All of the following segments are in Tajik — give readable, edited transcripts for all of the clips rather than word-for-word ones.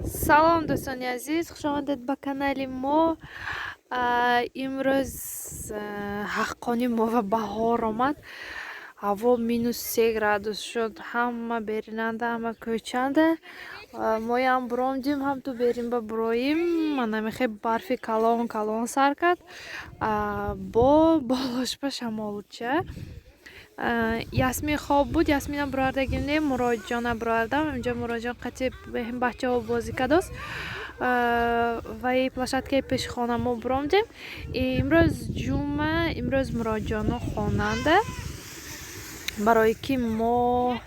Салом, дӯстони азиз, хушомадед ба канали мо. Имрӯз ҳаққони мо ва баҳор омад. Ҳаво -3 градус шуд. Ҳама беринанда, ҳама кӯчанда. Моям буромдим, ҳам ту берин ба буроим. Мана мехе барфи калон калон сар кард. Бо болошба шамолча. Ясмин хоб буд, Ясмина буровардагим не, Муроҷона буровардам. Инҷо Муроҷон қати бачаҳо бозӣ кардост. Ваи площадкаи пеши хона мо буромдем. Имрӯз ҷумъа, имрӯз Муроҷоно хонанда. Барое ки мо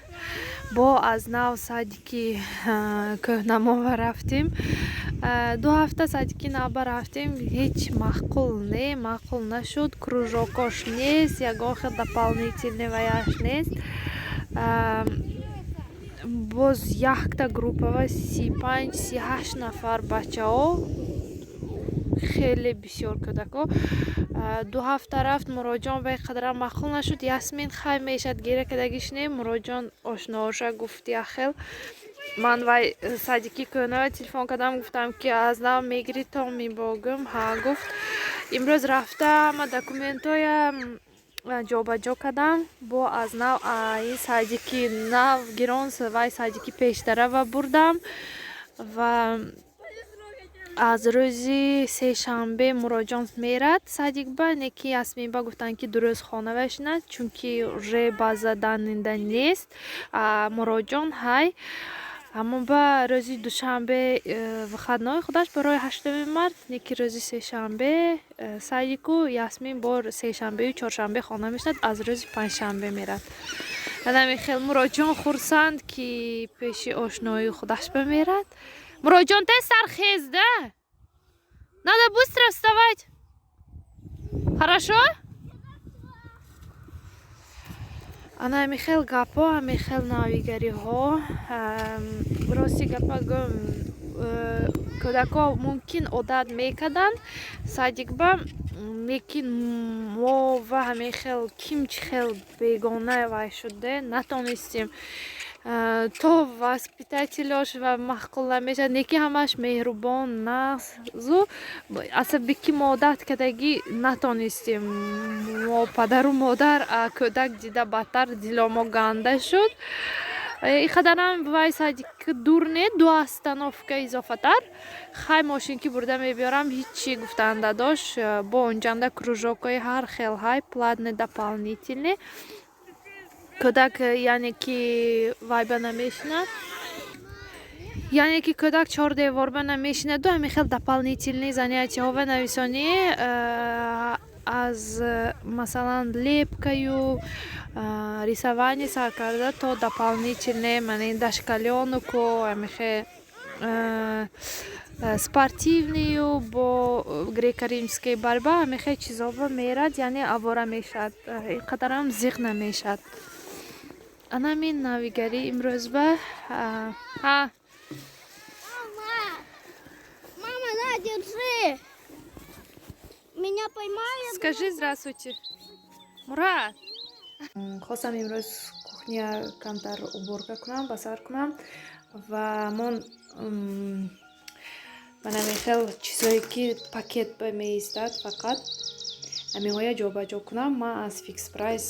бо аз нав садики кӯҳнамова рафтем. 2 ҳафта садики навба рафтем, ҳеҷ маъқул не, маъқул нашуд. Кружокош нест, ягон хел дополнительный ваяш нест. Боз якта группава 35, 38 нафар бачаҳо, хеле бисёр кӯдако. 2 ҳафта рафт Муроҷон, вай қадарам маъқул нашуд. Ясмин хай мешад, гира кардагиш не. Муроҷон ошнооша гуфт як хел. Ман вай садики кӯҳнава телефон кардам, гуфтам, ки аз нав мегирӣ то мебогум. Ҳа, гуфт. Имрӯз рафта ҳама документҳоя ҷобаҷо кардам. Бо аз нав ин садики нав гирон, вай садики пештарава бурдам ва аз рӯзи сешанбе Муроҷон мерад садикба. Не ки Ясминба гуфтанд, ки 2 рӯз хона бишинад, чунки уже база данныйда нест. Муроҷон ҳай ҳамон ба рӯзи душанбе выходной худаш барои 8-уми март, не ки рӯзи сешанбе садику Ясмин бо сешанбею чоршанбе хона мешинад, аз рӯзи панҷшанбе мерад. Анами хел Муроҷон хурсанд, ки пеши ошнои худаш ба мерад. Муроҷон, тез сархез, да, надо быстро вставать, хорошо? Ана ҳами хел гапҳо, ҳами хел навигариҳо. Рости гапа гӯм, кӯдакҳо мумкин одат мекарданд садикба, лекин мо ва ҳамин хел ким чӣ хел бегона вай шуде, натонистем. То воспитателёш ва маъқул намешавад, не ки ҳамаш меҳрубон, нағзу асаби ки мо одат кардагӣ натонистем. Мо падару модар кӯдак дида бадтар диломо ганда шуд. Ин қадарам вай садик дур не, ду остановка изофатар. Хай, мошин ки бурда мебиёрам, ҳичи гуфтан дадош. Бо онҷанда кружокҳои ҳар хел ҳай, платный, дополнительный. Кӯдак яъне ки вайба намешинад, яъне ки кӯдак чор деворба намешинаду ҳамин хел дополнительный занятияҳо нависонӣ, аз масалан лепкаю рисование сар карда то дополнительный мана дошколёнку, ҳамихе спортивныю, бо греко-римская борьба, ҳамихе чизоба мерад, яъне авора мешавад, ин қадарам зиқ намешавад. Ана ҳамин навигарӣ имрӯзба ҳа. Мама, на, держи. Меня поймали. Скажи здравствуйте, Мурат. Хостам имрӯз кухня камтар уборка кунам, ба сар кунам ва мон ман ҳамин хел чизое ки пакет ба меистад, фақат ҳаминҳоя ҷобаҷо кунам. Ман аз Фикс Прайс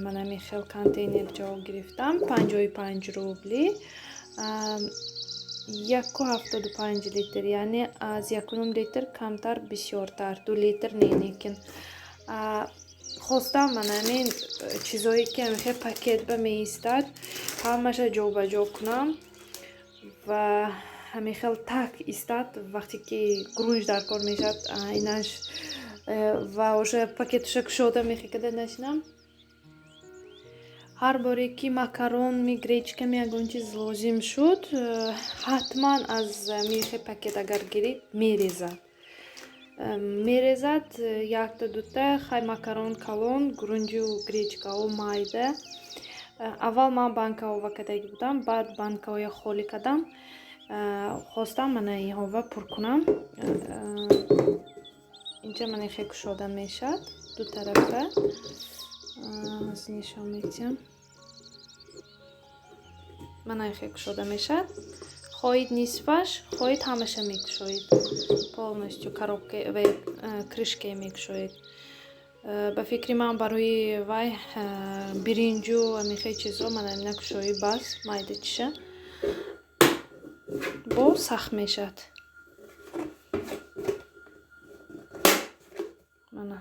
ман ҳамин хел контейнер ҷо гирифтам, 55 рубли, 1,75 литр, яъне аз 1,5 литр камтар бисёртар, 2 литр не. Лекин хостам ман ҳамин чизое ки ҳамин хел пакет ба меистад, ҳамаша ҷобаҷо кунам ва ҳамин хел так истад. Вақте ки грунж дар кор мешавад, инаш ва уже пакеташа кушода мехекада нашинам. Ҳар боре ки макарон ми, гречка ми, ягон чиз лозим шуд, ҳатман аз михе пакет агар гирӣ, мерезад, мерезад якта дута. Хай, макарон калон, грунҷу гречкаҳо майда. Аввал ман банкаҳова кардагӣ будам, баъд банкаҳоя холӣ кардам. Хостам мана инҳова пур кунам. Инҷа мана хе кушода мешавад ду тарафа, нишон медиҳам. Мана хе кушода мешавад. Хоҳед нисфаш, хоҳед ҳамаша мекушоед, полностью коробка ва крышка мекушоед. Ба фикри ман, барои вай биринҷу ҳамин чизо мана ина кушоӣ, бас майда чиша бо сахт мешавад. Мана.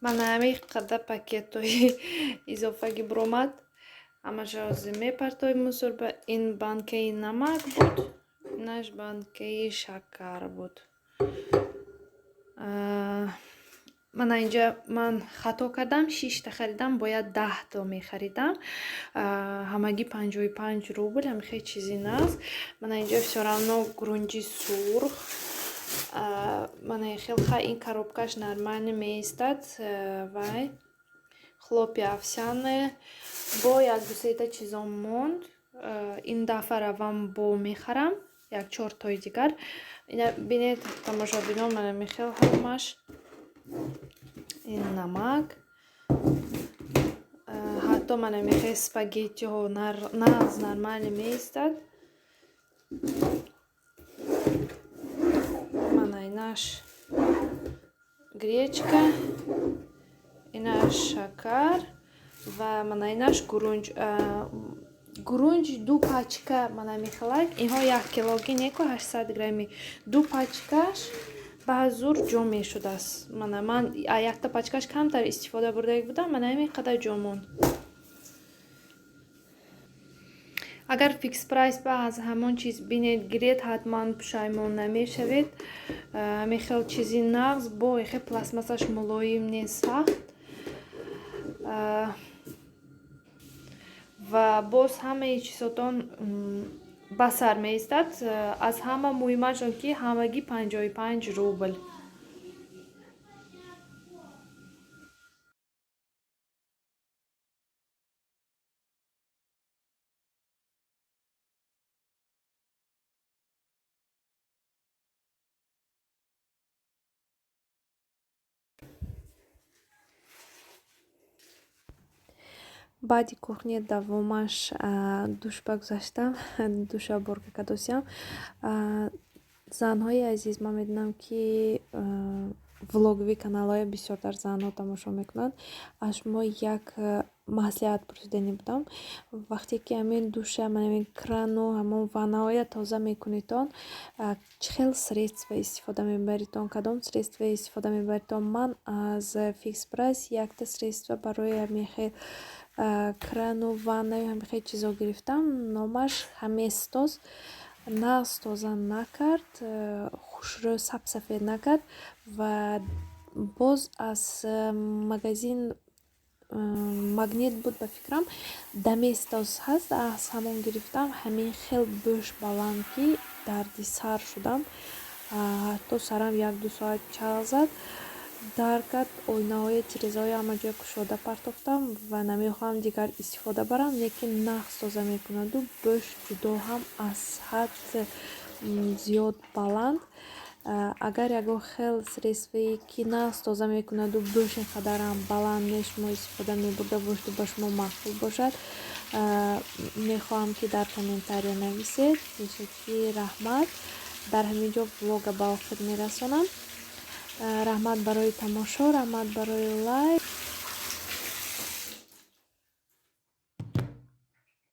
Мана ҳамин қадар пакетҳои изофагӣ биромад. Ҳамаша ҳозир мепартоем мусорба. Ин банкаи намак буд, инаш банкаи шакар буд. Мана инҷа ман хато кардам, шишта харидам, бояд 10то мехаридам. Ҳамагӣ 55 рубл, ҳамихел чизи наст. Мана инҷа всё равно гурунҷи сурх. Мана хел ха, ин коробкаш нормально меистад. Вай хлопья овсяные, бо як дусета чизом монд. Ин дафъа равам, бо мехарам як чортои дигар. Ина бинед, тамошобинон, мана михел ҳамаш. Ин намак, ҳатто мана михел спагеттиҳо нағз нормально меистад. Мана инаш гречка, инаш шакар ва мана инаш гурунҷ. Гурунҷ ду пачка, мана михелак. Инҳо як килоги неку, 800 грамми. Ду пачкаш ба зур ҷо мешудааст. Мана ман якта пачкаш камтар истифода бурдаги будам, мана ҳамин қадар ҷо монд. Агар Фикс Прайс ба аз ҳамон чиз бинед, гиред, ҳатман пушаймон намешавед. Ҳамин хел чизи нағз, бо хел пластмассаш мулоим нест, сахт. Ва боз ҳамаи чизотон ба сар меистад. Аз ҳама муҳимаш он ки ҳамагӣ 55 рубл. Баъди кухня давомаш душба гузаштам, душа борка кадосиям. Занҳои азиз, ман медонам, ки влоговый каналҳоя бисёртар занҳо тамошо мекунанд. Аз шумо як маслиҳат пурсиданӣ будам. Вақте ки ҳамин душа, ҳамин крану ҳамон ваннаҳоя тоза мекунедтон, чӣ хел средства истифода мебаридтон, кадом средства истифода мебаридтон? Ман аз Фикс Прайс якта средства барои ҳамин хел крану ваннаю ҳамин хел чизо гирифтам. Номаш Ҳаместос. Нағз тоза накард, хушрӯ сабсафед накард. Ва боз аз магазин Магнит буд, ба фикрам, Доместос ҳаст, аз ҳамон гирифтам. Ҳамин хел бӯш баланд, ки дарди сар шудам, ҳатто сарам як-ду соат чағ зад. Дар кард, оинаҳои, тирезаҳои ҳама ҷоя кушода партофтам ва намехоҳам дигар истифода барам, лекин нағз тоза мекунаду бӯш ҷудо ҳам аз ҳад зиёд баланд. Агар ягон хел средствое, ки нағз тоза мекунаду бӯш ин қадарам баланд нест, шумо истифода мебурда бошеду ба шумо маъқул бошад, мехоҳам, ки дар комментария нависед. Пешакӣ раҳмат. Дар ҳамин ҷо влога ба охир мерасонам. Раҳмат барои тамошо, раҳмат барои лайк.